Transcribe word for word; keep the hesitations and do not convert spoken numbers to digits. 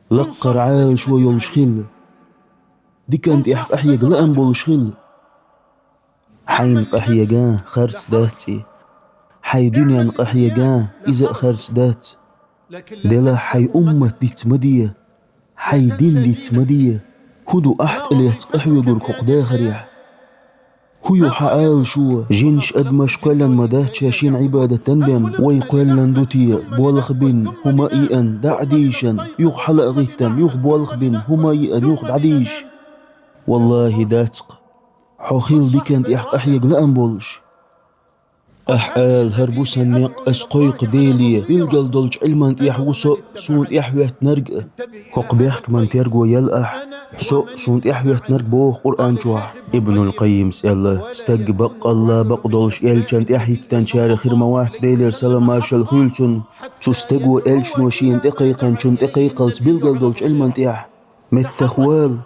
Лаккхара Ӏалашо йолуш хила. Дикан тӀехь къахьега лаам болуш хила. Хьайна къахьега харц дац и. Хьайн дуьненна къахьега иза а харц дац. Делахь хьайн уммат диц ма де. Хьайн дин диц ма де. ХӀун ду ахь тӀелецна къахьоьгург хӀокху дахарехь? ХӀун ю хьан Ӏалашо? Жинаш, адамаш кхоьллина ма дац шаьш шена Ӏибадат дан бен, вай кхоьллина ду те, болх бина, хӀума а йиъна, дӀа а дийшина, юха хьала а гӀиттина, юха болх бина, хӀума а йиъна, юха дӀадийша? Валлахи, дац-кх. Хьо хила дикан тӀехь къахьега лаам болуш. Ахь ала: «ХӀара бу сан некъ, ас кхойкху Деле, билгал долчу Ӏилман тӀехь ву со а, суна тӀаьхьахӀоьттинарг а». ХӀокху бехкаман терго яла ахь: «Со а, суна тӀаьхьахӀоьттинарг», боху Къуръан чохь. Ибнул Къаййимс аьлла: «Стаг баккъалла бакъдолуш элчанна тӀаьхьахӀиттинчарах хир ма вац, Делера салам-маршалла хуьлда цунна. Цу стаго элчано шена тӀекхайкхинчунна тӀекхайкхалц билгал долчу Ӏилман тӀехь меттах вала,